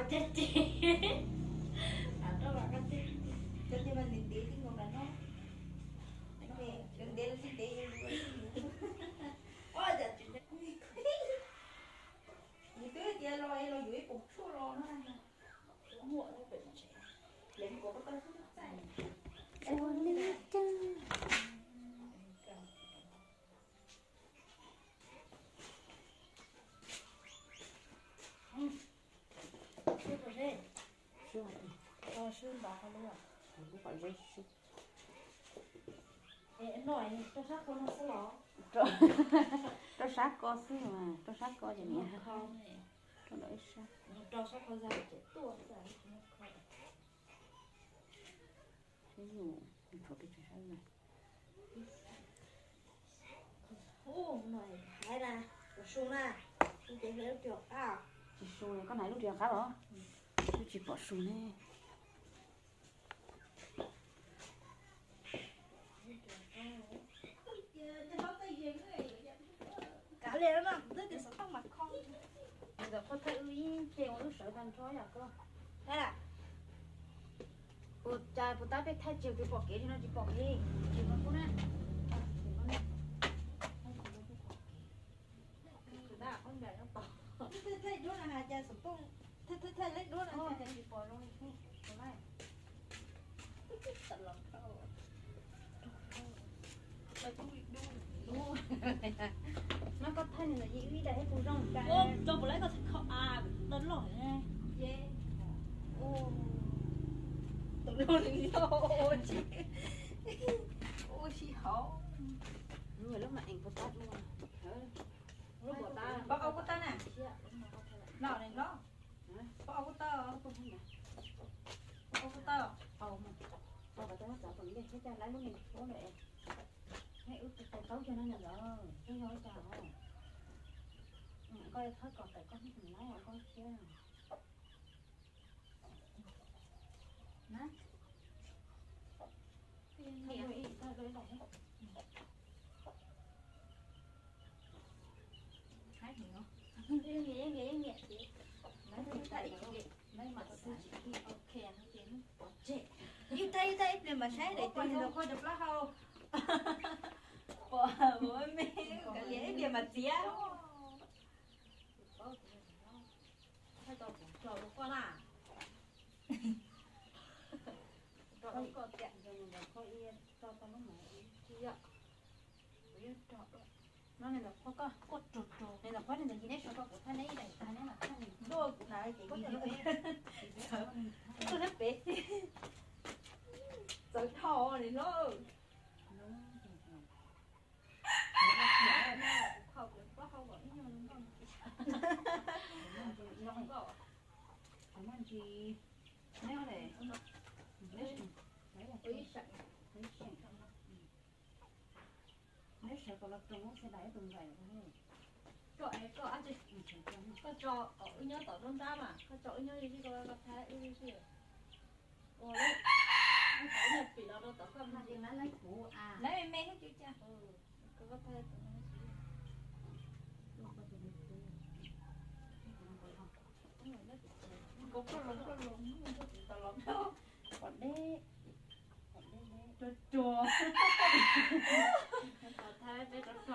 Cov ces, cov ces mas ntev ntev tib nkaus nram no. Ntev ntev los tsis ntev. Yus twb tias los es los yuav ib puas tshuaj los no. Ua li cas? Swb, swb ntawd qhov lub, qhov zeb swb. Rau sab ko no xwb los? Rau sab ko xwb mas, rau sab ko ces niam, rau ntawm ib sab. Rau sab ko za ces tuaj. Ib yus tshuav pes tsawg sab na. Hais na, su na, su ces hle lub ris hauv qab. Tsis su, koj hnav lub ris hauv qab los? Twb tsis pom su ne. Kav liam no, kuv twb tias xov tooj mas kho. Ntawm qhov thaij wb ib ce ua wb sawv tag nrho yam koj. Ua cas puas tab peb thaij tsis pom kev li no, tsis pom kev li, tsis pom kev na. Tsis pom zoo li. No koj thaij nws ntawm yim ib daim thiab kuv zoo cas. Rau puas laib koj thaij kho a, tau loj ne. Tau loj li loj, ua tsis, ua tsis hauv. Lub mas ees puas tab dua. Lub puas tab, pab koj kuj tab na. Los ne los. Pab koj kuj tab. Pab koj kuj tab. Pab koj tab txav tom ntej thiab cas laib lub me tsuab ntawd. Wb tus taub kiag no ntawd, twb yog ua cas os. Koj thawb kom tawm koj hnub laib koj thiab. Na. Niam, niam, niam, niam. Yus thaij, yus thaij ib pliag mas saib daim twg nws kho cov plaub hau. Pom me, kav liam ib pliag mas txiav. Thaij tau kuv tso rau koj na. Tso rau koj tiag. Tso tau lub mas tsis yog. Kuv yeej tso. No nws ntawm qhov koj, koj rog rog, nws ntawm qhov nws ntawm yim neb sawv rau kuv thaij neb ib daim tag neb mam thaij nws. Ntuj, kuv hnav ces kuv neb pem, txawv dhau li no. Kuv neb, neb, neb sawv kom los roos lub xe dais ib tug nqaim. Koj, koj, koj tso kom wb nyob tom nruab nrab mas, koj tso wb nyob ib sij, koj, koj thaij wb ib sij. Ua, wb pim los rau tom koj mas, lawv me me thiab. Koj, koj los, koj los, pom deb, pom deb, rog rog. Thaij peb rog rog.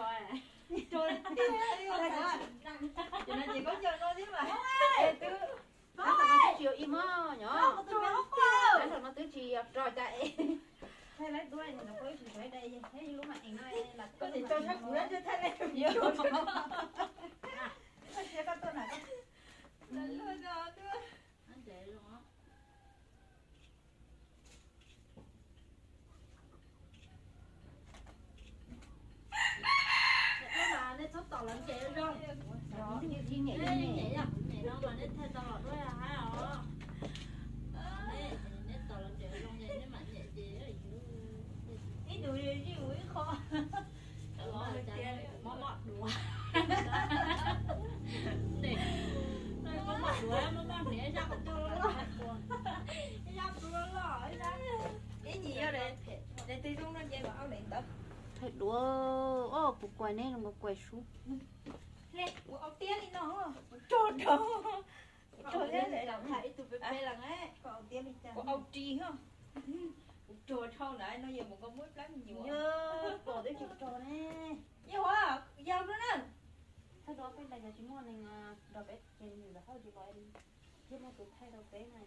Rog tiag, ces no ces koj nco no thiab mas. Es twb, tab tom no twb tsis yuav ib mos nyob, tab tom no twb tsis yog rog cas es. Thaij laib duab no, koj ib tsis sawv daws, lub mas ees no, koj tsis tso sab kuv, thaij laib. Koj sia koj tuaj na. Nej txhob tom los ntses zoo. Nyem, nyem no mas nej thaij tau los duab haib os. Nej tom los ntses zoo ces nej mam nyem ces ib tug zij mus ib qho. Mob mob duav. Mob mob duav, mob mob hniav, zaj qhov twg los loj, zaj qhov twg los loj, ib nyuag yog daim twg zoo no ces mam au daim ntawd. Thaij duav, o, kuv kuaim neb los kuv kuaim sub. Hle, kuv au tiab li no, rog rog. Kuv au ris, kuv au ris ho. Kuv rog dhau na no yog mus nkaus muab plab me nyuam. Yog pom twb tsis rog ne. Yog ua, yog no na. Thaij rau peb ntais cov tsis muaj neeg nrog peb ces nws lam hauj tsis pom thiab muaj tus thaij rau peb na.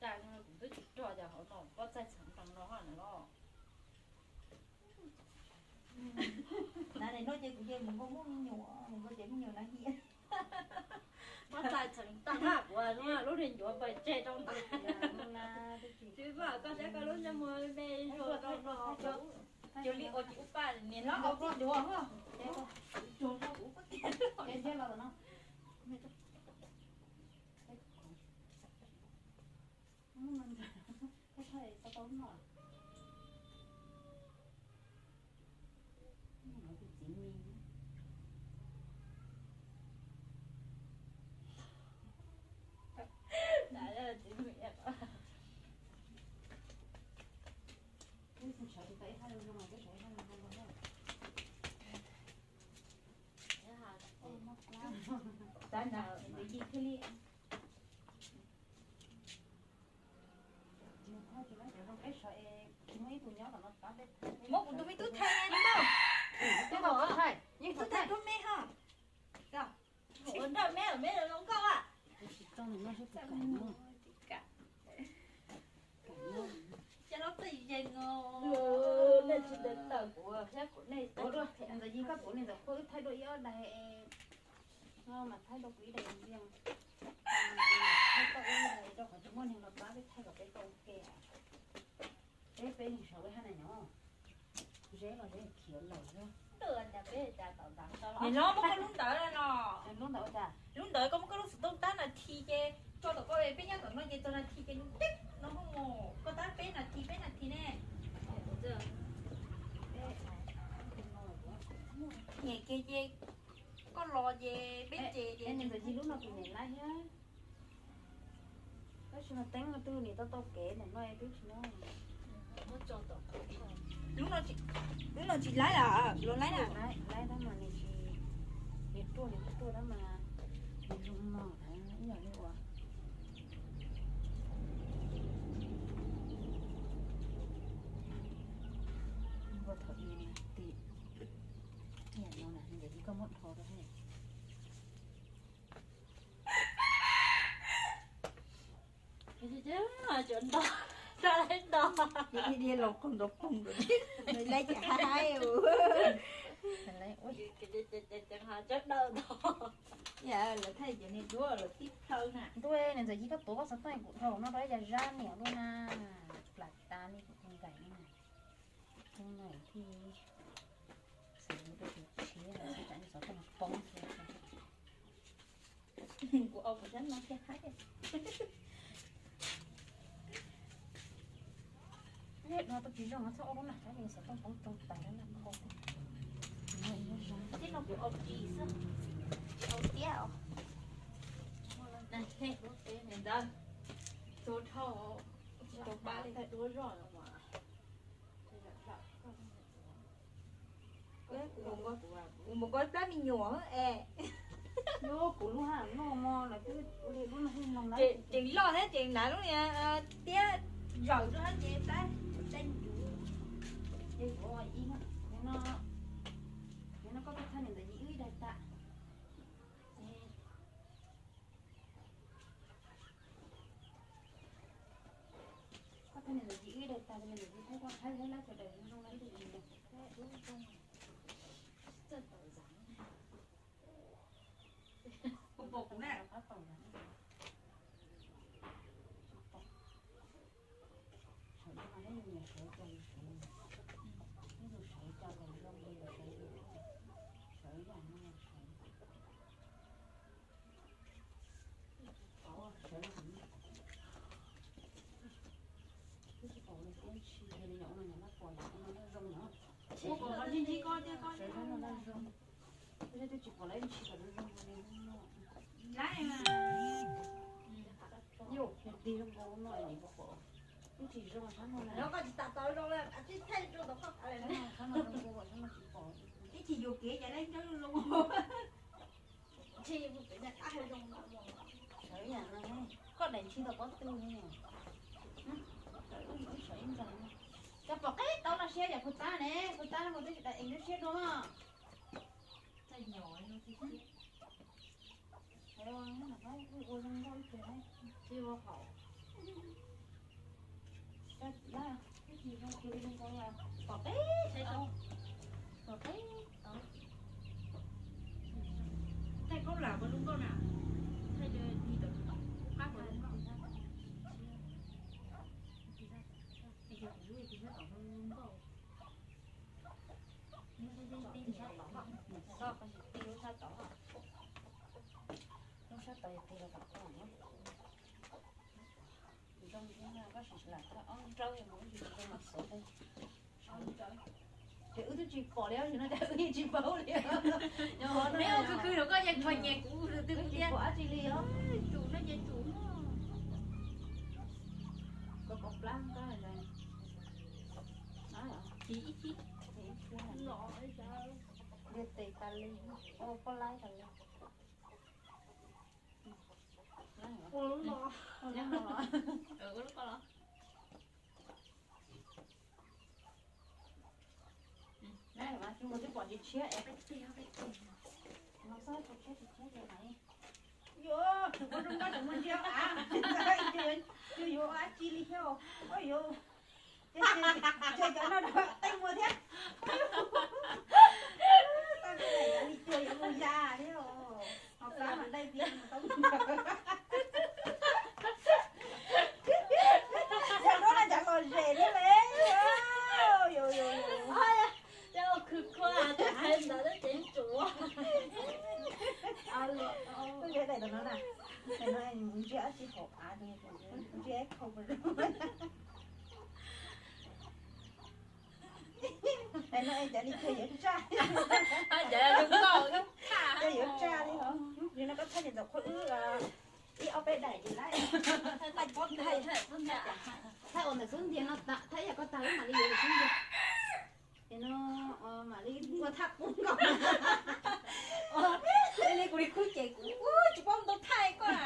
Rais no kuv twb tsis rog cov hauv no, pob txaij txheem nrog no na los. Na no ces kuv ces mus nkaus muab me nyuam, mus nkaus cov me nyuam na hiam. Pob txaij txheem tag na kuv lub niag ncuav pais tseg rau ntawd. Tsis muaj koj saib koj lub ntsej muag me zuag rau no. Cia li ua tsis ua pa niam hlob ua tib duav ho. Tab ntawd ntawd yig thiaj li. Muab kuv tus me tub thaij na, yeej thaij, yeej thaij duab me ho. Ua nrog me me zoo nkauj a. Cov no txawj yees os. Nej tsis tawm kuv thiab kuv nej. Ntxawm Yig koj tuav li ntawm qhua wb thaij dua ib ob daim. No mas thaij rau kuv ib daim ntxiag. Thaij tau ib daim rau qhov tsis muaj neeg los pab peb thaij kom peb tau ua ke. Peb peb neeg saum ua hab na nyob. Zeb los zeb khiav lawm. Niam hlob muab koj lub ntawd no. Lub ntawd ua cas? Lub ntawd koj muab koj lub xov tooj tab nas this ces tso tom koj, peb nyob tom no ces txog nas this ces nws tib no mus koj tab peb nas this peb nas this ne. Niam kiag ces koj los ces peb ces ces. Ntxawm Yig lub no kuv niam laib thiab. Tab sis mas teeb no twg niam tau tau kev ntawm no twb tsis muab. Lub no tsis laib los laib na. Laib tab mas nws tsis, nws ruaj nws ruaj tab mas nws zoo mog ib yam li uas npua thaum ub tim ib yam no na, nws yog koj muab dhau rau. Cov ntog, sab laib ntog. Ib diav los koog nrov koog nrov, nws laib cas haib haib. Cov daws ntog. Yam lawv thaij cov niag duab lawv tib plhaw na. Ntuj, niam ntxawm Yig koj tuav koj xov tooj kuv dhau no rau ib co zab niam lub na. Plam tas li kuv tus nkaim no na. Tus nkaim thiaj xav rau tus tshiab los xav tsam xov tooj poob. Kuv ua kuv sab no thiaj haib. No tau tsis zoo txhob ua lub na, xov tooj poob tsoo tas lawm na kho. Tib no kuv ua ris xwb, tsis ua tiab os. Ntawd txog dhau, tsis tau pab li duab zoj no mas. Kuv mus koj plab me nyuam es. Kuv lub hab no mo lawv twb ua li lub no lub no lawm. Tseem loj thiab tseem hnav lub niag tiab zaws rau hab ces plab tseem cuv. Ces kuv ib no, no koj pab thaj niam ntawm Yig wb ib daim tas. Koj thaj niam ntawm Yig wb ib daim tas, niam ntawm Yig thaij koj thaij thaij lab sawv daws zoo zoo na. Kuv pom kuv na. Sawv no nej yus niam sawv cas yus sawv, nej yus sawv cas los zoo li yus sawv, sawv yam no sawv. Sawv no, twb tsis pom tiab ntshis li, nyuam no nyuam no pom nyuam no zoo no. Sawv no zoo. Twb tsis pom lawv ntshis kom zoo zoo li no. Yus tig zoo nkaus no es pom twb tsis zoo sab no na. Sab no zoo nkaus sab no tsis pom. Twb tsis yuam kev ces lawv nrog zoo. Ntshe mus pem nag qab hau zoo no. Koj daim ntshis tau pob tw ne. Cov pom qeb tau los siab yog puag ta ne, puag ta no twb tsis daim eev lub siab dua mog. Ua zoo nkauj ib pliag, tsis ua haum. Pom qeb, pom qeb. Thaij koj lam ua zoo nkauj na. Thaij li tau, qab ua zoo nkauj. Yog kuv lub tis sab tod zoo nkauj. Lub sab tod, lub sab tod, lub sab tod yog tis los tom koj. Zoo thiab, koj sim lam thaj ob nrauj mus ib ntsis zoo mas xov. Ces wb twb tsis pom li, no cas wb yeej tsis paub li. Neb ua khwv khwv rau koj yeej kho nyias kuv twb tsis pom dab tsi li os. Tsum no ces tsum. Koj pom plab koj tis ib chim. Ntiag tes tas li, ua poj laib tas li. Ua lub ko los. Mas twb pom tsis tshiab es, no xob tsis tshiab tsis tshiab ces mas, yuav tus poj zoo nkauj tseem muaj ntsia av, yuav yuav dab tsi li thiab. Yuav, ces cov no tej muag thiab. Tau tus daim li cuag yuav mus ya thiab. Ho plab mas dai tiab mus tau. Yog no na cas lom zem thiab le. Yus, yus, yus. Cov khwv khua hais ntawd ces tsum. Daim no na, daim no ntsia dab tsi hauv av, ntsia khau. Daim no es cas li cuag yuav tsaj. Cas yuav tsaj li os. Li no koj thaij ces ntawm qhov wb ib ob peb daim ces lawm. Thaij ua ntawm xub ntiag no thaij yam koj tag wb mam li yuav ntawm xub ntiag. Ces no mam li ua thaj qub nkaus. Li kuv li khub ces kuv tsis paub ntau thaij koj.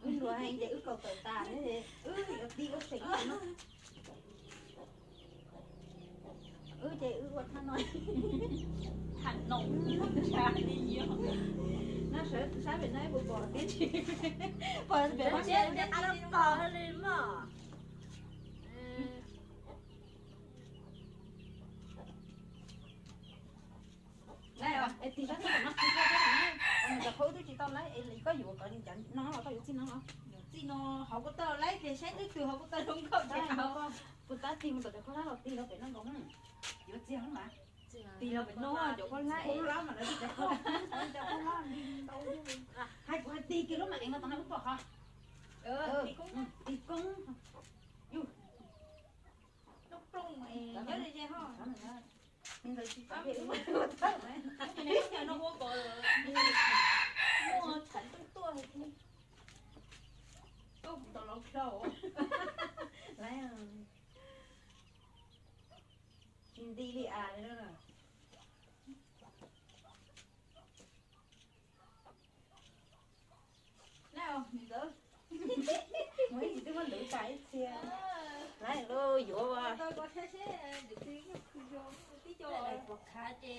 Wb luag heev ces wb kaus tawm tas, wb yuav tig ua seem no. Wb ces wb ua thaj no. Thaj no, no sawv sab pem no puas pom tib si. Pom pem no. Laib os, es tig sab tod no, tig sab tod no, cov qhov wb twb tsis tau laib es koj yuav kom li cas no los koj yuav txij no los? Yuav txij no hauv ko taw laib ces saib twb twg hauv ko taw zoo nkauj ces hauv. Puas tab tig mus tom cov khaub hlab los tig los pem no nkaus. Yuav txiag mas. Tig los pem no cov khaub hlab, khaub hlab mas lawv tig cov khaub hlab, cov khaub hlab li ntau. Hais kuv hais tig kiag lub mam ev no tom no wb pom qhov. Tig koob. Yus. Lub plooj nyob ze ze ho. Muaj tshav tuaj tuaj. Koj mus tau laus klau. Tsis nti li as. Mus ib tsis twb muab luv tas ib txhia. Lawv yuav tib co pom khav ces